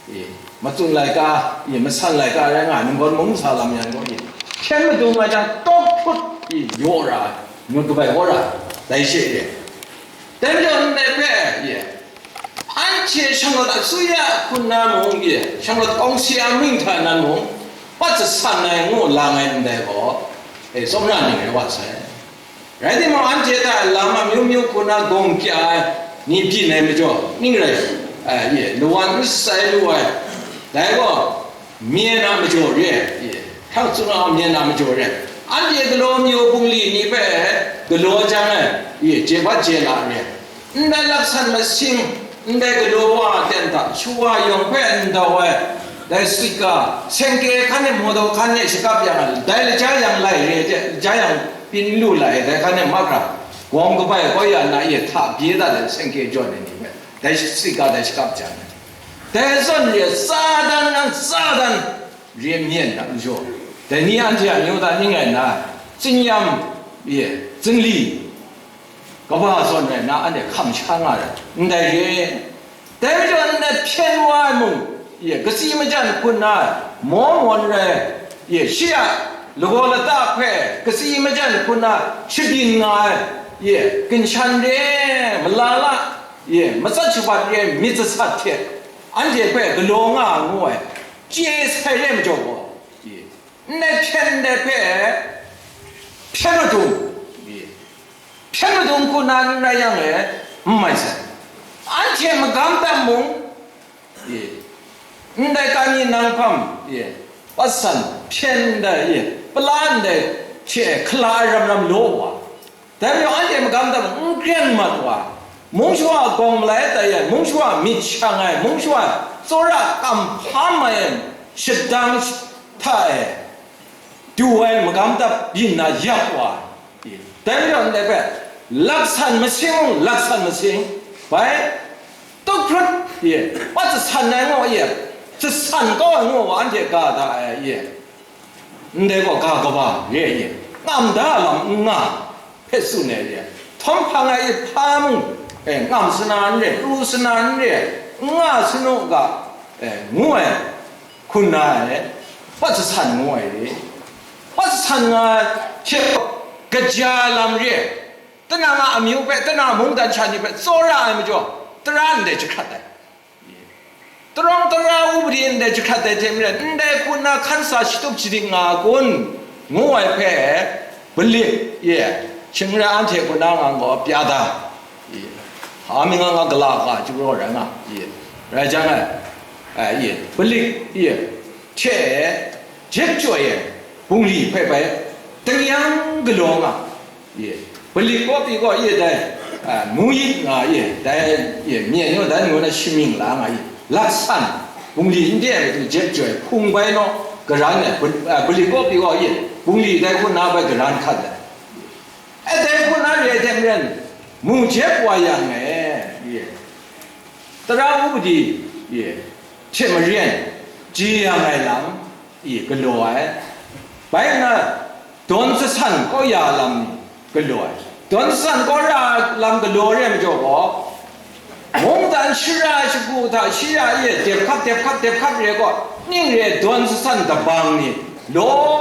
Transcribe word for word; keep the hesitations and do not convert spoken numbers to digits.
E, matsun laika, e, masan laika rai nga ai, ninggawn mung sa lam yan gaw, e, hpyen madung ai jang, tawk hput, e, yaw ra ai, ngut kabai gaw ra ai, dai she re. Dai majaw ndai hpe, e, anhte shanglawt asuya hku nna mung, e, shanglawt kawngsi a mying hta nan mung, pat jasan ai ngu lang ai ndai gaw, e, tsawmra ning rai wa sai. Rai timung, anhte hta lam amyu myu hku na gawng kya ai ni byin ai majaw, ning rai, a, ye, lawan n sai lu ai, dai gaw, myen a majaw re ai, ye, hkrak tsun a myen a majaw re ai. Anhte galaw amyu bungli ni hpe galaw jang ai, ye, je bat je la re ai. Ndai laksan masing, ndai galaw wa a ten hta, shawa yawng hpe ndau ai, dai sika, sengke hkan e, mawdaw hkan e shakap yang ai, dai laja yang lai re ai hte, laja yang pyin lu lai ai, dai hkan e mahkra, gawng kabai kau ya na e hta bye dat ai, sengke jawn ai ni hpe, dai sika dai shakap jan ai. Dai zawn re, tsa dan yang tsa dan, re myen na majaw, dai ni anhte a myu da ning rai nna, tsinyam, ye, zingli, kaba zawn rai nna, anhte hkam sha nga ai, ndai re. Dai majaw ndai hpyen wa ai mung, ye, katsi majan hku nna, maw mawn rai, ye, shi a lagaw lata hpe katsi majan hku nna shabyin nga ai, ye, ginshan re, malala, ye, matsat shabat re, myit jasat hte anhte hpe galaw nga ngu ai, chye sai re majaw gaw, ye, ndai hpyen ndai hpe hpyen madung, ye, hpyen madung hku na n rai yang e, n mai sai. Anhte magam dam mung, e, ndai kani nang hpam, e, patsan hpyen ndai, e, pala ndai hte hkala ai ram ram law wa, dai majaw anhte magam dam mung n kren mat wa, mung shawa gawng malai tai ai, mung shawa myit shang ai, mung shawa tsawra kam hpa mai ai shadang hta e, du ai magam dap byin na yak wa, dai majaw ndai hpe laksan masing, laksan masing, bai, tuk hprut, ye, pat jasan ai ngaw, ye, jasan kau ai ngaw wa, anhte ga da ai, ye, ndai gaw ga kaba re, ye, ngam da lam n nga, hpe tsun ai re, htawm hpang ai hpa mung, e, ngam sana n re, pru sana n re, n nga sanu ga, e, ngu ai, hku nna e, pat jasan ngu ai re, pat jasan nga ai hte gaja lam re, tinang a amyu hpe, tinang a mungdan sha ni hpe tsawra ai majaw, tara ndai jahkrat ai. Tarawng tara upadi ndai jahkrat ai hte maren, ndai hku nna hkan sa shatup shadik nga a kun, ngu ai hpe, Balik, ye, shing rai anhte hku nna ngang gaw pya da, ye, hpa mi nga nga gala ga chyu raw rai nga, ye, rai jang ai, ai, ye, Balik, ye, hte, jep chyoi ai, bungli hpe bai, dang yang galaw nga, ye, Balik kaw pyi gaw, ye, dai, a, mu yit nga, ye, dai, ye, myen naw dai ngu na shamying la nga, ye, laksan, bungli n de ai matu jep chyoi, hpung bai naw, garan ai, Bal-, a, Balik kaw pyi gaw, ye, bungli dai hku nna bai garan hkat ai. E, dai hku nna re ai hte maren, mu jep wa yang e, ye, tara upadi, ye, hte maren, je yang ai lam, e, galaw ai. Bai nna, dawn jasan kau ya lam ni galaw ai. Dawn jasan kau ya lam galaw re ai majaw gaw, mungdan shara shagu hta shara e dep hkat, dep hkat, dep hkat re gaw, ning re dawn jasan dabang ni law